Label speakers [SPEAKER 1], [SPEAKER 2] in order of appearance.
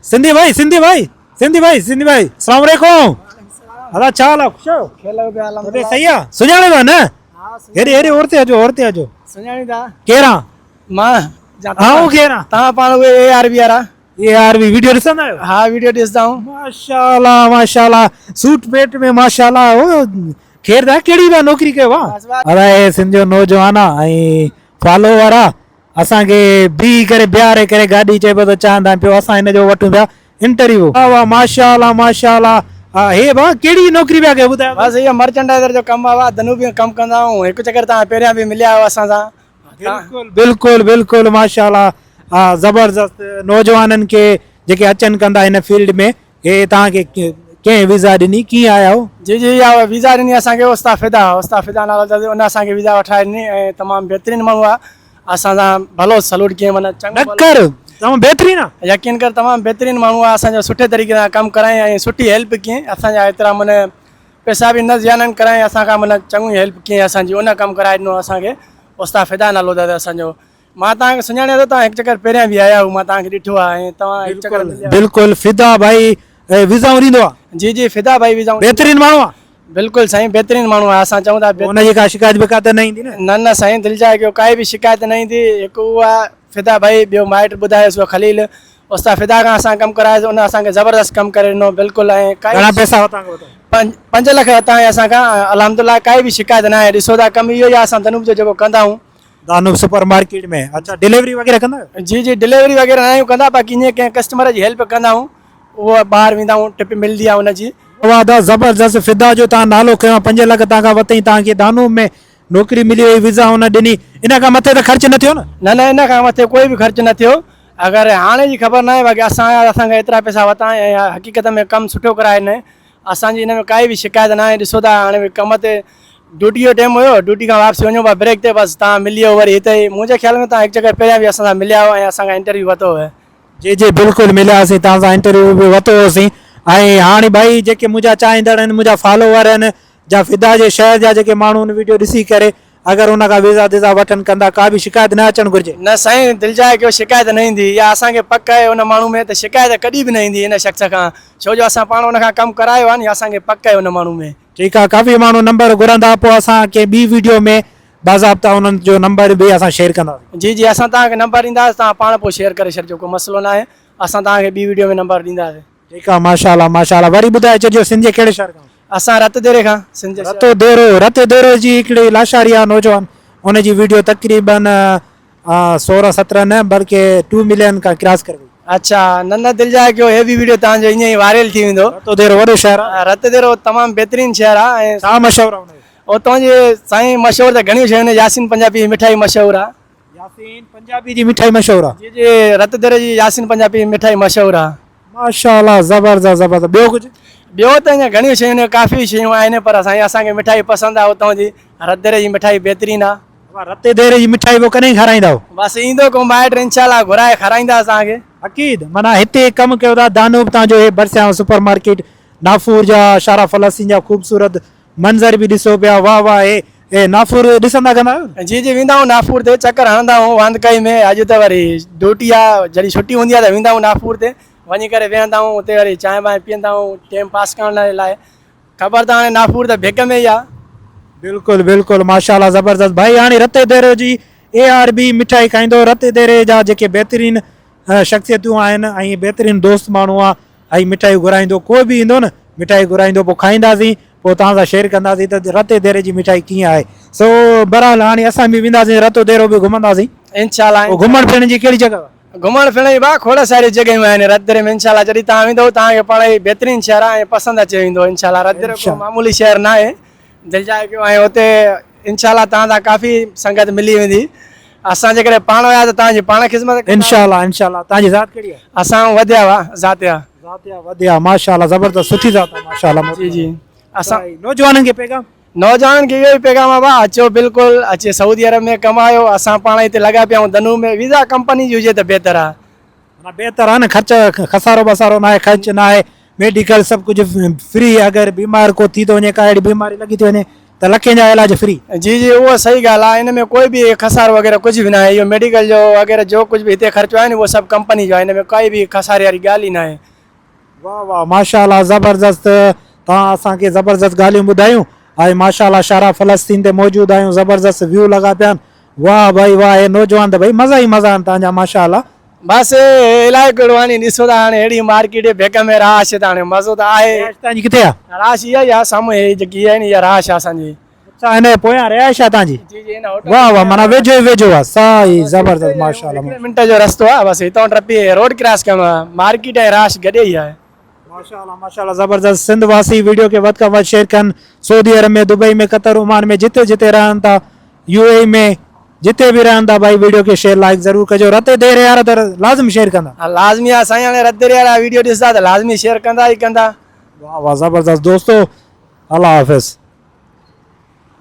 [SPEAKER 1] سنڌي ڀائي سنڌي ڀائي سنڌي ڀائي سنڌي ڀائي السلام عليڪم ادا ڇا حال آ خوش آهيو
[SPEAKER 2] کيلو پيا
[SPEAKER 1] طبيعت صحيح آ سڃاڻي ٿا نه هيڏي هيڏي اور تي اچو اور تي اچو
[SPEAKER 2] سڃاڻي ٿا
[SPEAKER 1] ڪير آ
[SPEAKER 2] مان
[SPEAKER 1] آئون ڪير آ
[SPEAKER 2] توهان پاڻ اهي اي آر بي وارا
[SPEAKER 1] اي آر بي ويڊيو ڏسندا آهيو
[SPEAKER 2] ها ويڊيو ڏسندا آهيون
[SPEAKER 1] ماشاءالله ماشاءالله سوٽ پيٽ ۾ ماشاءالله او خير دا ڪهڙي به نوڪري ڪيو آ ادا هي سنڌ جو نوجوان آ ۽ فالوور آ اسان کي بيهي ڪري بيهاري ڪري گاڏي چئي پيو ته چانهه دان پيو اسان هن جو وٺون پيا انٽرويو. واه واه ماشاء الله ماشاء الله هي ڀاء ڪهڙي نوڪري پيا ڪيو ٻڌايو ته.
[SPEAKER 2] بس اهو مرچنڊائزر جو ڪم آ ڀاء دنوبي ۾ ڪم ڪندا آهيون هڪ چڪر توهان پهريان به مليا آهيو اسان سان.
[SPEAKER 1] بلڪل بلڪل بلڪل ماشاء الله زبردست نوجوانن کي جيڪي اچن ڪندا هن فيلڊ ۾ هي توهان کي ڪنهن ويزا ڏني ڪيئن آيا آهيو.
[SPEAKER 2] جي جي اها ويزا ڏني اسان کي استاد فدا استاد فدا نالو اٿس ان اسان کي ويزا وٺرائي ڏني ۽ تمام بهترين ماڻهو آ اسان سان ڀلو سلوٽ ڪيئن معنيٰ چڱو
[SPEAKER 1] نه ڪر تمام بهترين آ.
[SPEAKER 2] يقين ڪر تمام بهترين ماڻهو آ اسان جو سٺي طريقي سان ڪم ڪرائين ۽ سٺي هيلپ ڪيئن اسان جا ايترا معنيٰ پئسا به نه زيانن ڪرائين اسان کان معنيٰ چڱو ئي هيلپ ڪيئن اسان جي ان ڪم ڪرائي ڏنو اسان کي استاد فدا نالو اٿس اسان جو مان توهان کي سڃاڻيان ٿو توهان هڪ چڪر پهريان به آيا هو مان توهان کي ڏٺو آهي ۽ توهان هڪ چڪر
[SPEAKER 1] بلڪل بلڪل فدا ڀائي ويزائون ڏيندو آ.
[SPEAKER 2] جي جي فدا ڀائي ويزائون
[SPEAKER 1] بهترين ماڻهو آ.
[SPEAKER 2] بلڪل سائين بهترين ماڻهو آ اسان چئون ٿا
[SPEAKER 1] ان جي ڪا شڪايت بڪايت نه ايندي نه.
[SPEAKER 2] نه نه سائين دل جاء ڪيو ڪائي به شڪايت نه ايندي هڪ اهو آ فدا ڀائي ٻيو مائٽ ٻڌايس اهو خليل استاد فدا کان اسان ڪم ڪرايس ان اسان کي زبردست ڪم ڪري ڏنو بلڪل ۽
[SPEAKER 1] ڪائي گهڻا پئسا ورتا کان
[SPEAKER 2] ورتا 5 لک ورتا آهن اسان کان الحمدلله ڪائي به شڪايت نه آهي ڏسو ٿا ڪم اهو ئي آ اسان دنوب جو جيڪو ڪندا آهيون
[SPEAKER 1] دانوب سپر مارڪيٽ ۾ اڇا ڊليوري وغيره ڪندا آهيو؟
[SPEAKER 2] جي جي ڊليوري وغيره نه آهيون ڪندا باقي ائين ڪنهن ڪسٽمر جي هيلپ ڪندا آهيون اهو ٻاهر ويندا آهيون ٽپ ملدي آهي ان جي.
[SPEAKER 1] واھ ادا زبردست فدا جو تان نالو کنيو آ پنج لک تان کان وتئين تان کي دانوب ۾ نوڪري ملي وئي ويزا ان ڏني ان کان مٿي ته خرچ نه ٿيو نه.
[SPEAKER 2] نه نه ان کان مٿي ڪوئي به خرچ نه ٿيو اگر هاڻي جي خبر ناهي باقي اسان آيا اسان کان ايترا پئسا وتا ۽ حقيقت ۾ ڪم سٺو ڪرائي ڏنائين اسان جي ان ۾ ڪائي به شڪايت ناهي ڏسو ٿا هاڻي به ڪم تي ڊيوٽي جو ٽيم هيو ڊيوٽي کان واپسي وڃون پيا بريڪ تي بس تان ملي ويو وري هتي ئي منهنجي خيال ۾ تان هڪ چڪر پهريان به اسان سان مليا هئو ۽ اسان کان انٽرويو ورتو هو.
[SPEAKER 1] جي جي بلڪل ملياسين توهان سان انٽرويو به ورتو هوسين ۽ هاڻي ڀائي جيڪي منهنجا چاهيندڙ آهن منهنجا فالوور آهن جا فدا جي شهر جا جيڪي ماڻهو هن ويڊيو ڏسي ڪري اگر ان کان ويزا تيزا وٺن ڪندا ڪا به شڪايت نه اچڻ گهرجي.
[SPEAKER 2] نه سائين دلجاء ڪيو شڪايت نه ايندي اها اسان کي پڪ آهي ان ماڻهو ۾ ته شڪايت ڪڏهن به نه ايندي ان شخص کان ڇو جو اسان پاڻ ان کان ڪم ڪرايو آهي نه اسان کي پڪ آهي ان ماڻهو ۾.
[SPEAKER 1] ٺيڪ آ ڪافي ماڻهو نمبر گهرندا پوء اسان ڪنهن ٻي ويڊيو ۾ باضابطا انهن جو نمبر به اسان شيئر ڪنداسين.
[SPEAKER 2] جي جي اسان توهان کي نمبر ڏينداسين توهان پاڻ پوء شيئر ڪري ڇڏجو ڪو مسئلو ناهي اسان توهان کي ٻي ويڊيو ۾ نمبر ڏينداسين.
[SPEAKER 1] ٺيڪ آ ماشاء الله ماشاء الله وري ٻڌائي ڇڏجو سنڌ جي ڪهڙي شهر کان.
[SPEAKER 2] اسان رت ديري کان سنڌ جي شهر.
[SPEAKER 1] رتو ديرو رت ديرو جي هڪڙي لاشاري آ نوجوان ان جي ويڊيو تقريبن 16 17 نه بلڪه 2 ملين کان ڪراس ڪري وئي.
[SPEAKER 2] اڇا نه نه دل جاء ڪيو هي به ويڊيو توهان جو ائين ئي وائرل ٿي ويندو.
[SPEAKER 1] رتو ديرو وڏو شهر آ.
[SPEAKER 2] رت ديرو تمام بهترين شهر آ ۽
[SPEAKER 1] ڇا مشهور آ ان جو.
[SPEAKER 2] اتان جي سائين مشهور ته گهڻيون شيون آهن ياسين پنجابي جي مٺائي مشهور آ.
[SPEAKER 1] ياسين پنجابي جي مٺائي مشهور آ.
[SPEAKER 2] جي جي رت ديري جي ياسين پنجابي جي مٺائي مشهور آ.
[SPEAKER 1] ماشاءالله زبردست زبردست ٻيو ڪجهه.
[SPEAKER 2] ٻيو ته اڃا گهڻيون شيون آهن ڪافي شيون آهن پر سائين اسان کي مٺائي پسند آ اتان جي رت ديري جي مٺائي بهترين آ.
[SPEAKER 1] بابا رتي ديري جي مٺائي پوء ڪڏهن کارائيندائو.
[SPEAKER 2] بس ايندو ڪو مائٽ انشاء الله گهرائي کارائينداس توهان کي.
[SPEAKER 1] اڪيد معنيٰ هتي ڪم ڪيو ٿا دانوب تان جو هي ڀرسيان سپر مارڪيٽ نافور جا شارع فلسطين جا خوبصورت منظر به ڏسو پيا واه واه هي هي نافور ڏسندا ڪندا آهيو نه.
[SPEAKER 2] جي جي ويندا آهيون نافور تي چڪر هڻندا آهيون واندڪائي ۾ اڄ ته وري ڊيوٽي آ جڏهن ڇٽي هوندي آ ته ويندا آهيون نافور تي وڃي ڪري ويهندا آهيون اتي وري چانهه بانهه پيئندا آهيون ٽيم پاس ڪرڻ لاء خبر ته هاڻي نافور ته ڀيڪ ۾ ئي آ.
[SPEAKER 1] بلڪل بلڪل ماشاءالله زبردست ڀائي هاڻي رتي ديري جي اي آر بي مٺائي کائيندو رتي ديري جا جيڪي بهترين شخصيتون آهن ۽ بهترين دوست ماڻهو آ ۽ مٺائي گهرائيندو ڪو به ايندو نه مٺائي گهرائيندو پوء کائينداسين پوء توهان سان شيئر ڪنداسين ته رتي ديري جي مٺائي ڪيئن آهي سو بهرحال هاڻي اسان به وينداسين رتو ديرو به گهمنداسين
[SPEAKER 2] انشاء الله
[SPEAKER 1] پوء گهمڻ ڦرڻ جي ڪهڙي جڳهه آ.
[SPEAKER 2] گهمڻ ڦرڻ جي ڀاء کوڙ ساريون جڳهيون آهن رتديري ۾ انشاء الله جڏهن توهان ويندؤ توهان کي پاڻ ئي بهترين شهر آهي ۽ پسند اچي ويندو انشاء الله رتديرو ڪو معمولي شهر ناهي دلجاء ڪيو ۽ اتي انشاء الله توهان سان ڪافي سنگت ملي ويندي اسان جيڪڏهن پاڻ ويا ته توهان جي پاڻ خدمت ڪنداسين.
[SPEAKER 1] انشاء الله انشاء الله توهان جي ذات ڪهڙي آهي.
[SPEAKER 2] اسان وڌيا هئا ذات آ.
[SPEAKER 1] ذات آ وڌيا ماشاء الله زبردست سٺي ذات آ ماشاء الله
[SPEAKER 2] جي جي اسان
[SPEAKER 1] نوجوانن کي پيغام.
[SPEAKER 2] نوجوانن کي اهو ئي پيغام آ ڀاء اچو بلڪل اچي سعودي عرب ۾ ڪمايو اسان پاڻ هتي لڳا پيا آهيون دنو ۾ ويزا ڪمپني جي هجي ته بهتر آ.
[SPEAKER 1] معنيٰ بهتر آ نه خرچ خسارو بسارو ناهي خرچ ناهي ميڊيڪل سڀ ڪجهه فري اگر بيمار ڪو ٿي ٿو وڃي ڪا اهڙي بيماري لڳي ٿي وڃي ته لکين جا علاج فري.
[SPEAKER 2] جي جي اهو صحيح ڳالهه آهي ان ۾ ڪوئي به خسارو وغيره ڪجهه به ناهي اهو ميڊيڪل جو وغيره جو ڪجهه به هتي خرچو آهي نه اهو سڀ ڪمپني جو آهي ان ۾ ڪائي به خساري واري ڳالهه ئي ناهي.
[SPEAKER 1] واه واه ماشاءالله زبردست توهان اسان کي زبردست ڳالهيون ٻڌايون ۽ ماشاءالله شارع فلسطين تي موجود آهيون زبردست ويو لڳا پيا آهن واه ڀائي واه هي نوجوان ته ڀائي مزا ئي مزا آهن توهان جا ماشاءالله.
[SPEAKER 2] بس الائي ڪهڙو هاڻي ڏسو ته هاڻي اهڙي مارڪيٽ ڀيڪ ۾ رهائش ته هاڻي مزو ته آهي.
[SPEAKER 1] رهائش توهان جي ڪٿي آهي؟
[SPEAKER 2] رهائش اها ئي آهي سامهون هي جيڪي آهي نه اها رهائش آهي اسان جي.
[SPEAKER 1] اڇا هن جي پويان رهائش آهي توهان جي؟
[SPEAKER 2] جي جي هن هوٽل
[SPEAKER 1] واه واه معنيٰ ويجهو ئي ويجهو آهي صحيح زبردست ماشاءالله.
[SPEAKER 2] هڪڙي منٽ جو رستو آهي بس هتان ٽپي روڊ ڪراس ڪرڻو آهي مارڪيٽ ۽ رهائش گڏ ئي آهي.
[SPEAKER 1] ماشاءالله ماشاءالله زبردست سنڌ واسي ويڊيو کي وڌ کان وڌ شيئر ڪن سعودي عرب ۾ دبئي ۾ قطر عمان ۾ جتي جتي رهن ٿا يو اي اي ۾ جتي به رهن ٿا ڀائي ويڊيو کي شيئر لائيڪ ضرور ڪجو رتي دير يار ته لازم شيئر ڪندا.
[SPEAKER 2] ها لازمي آ سائين هاڻي رتي دير يار ويڊيو ڏسندا ته لازمي شيئر ڪندا ئي ڪندا.
[SPEAKER 1] واه واه زبردست دوستو الله حافظ.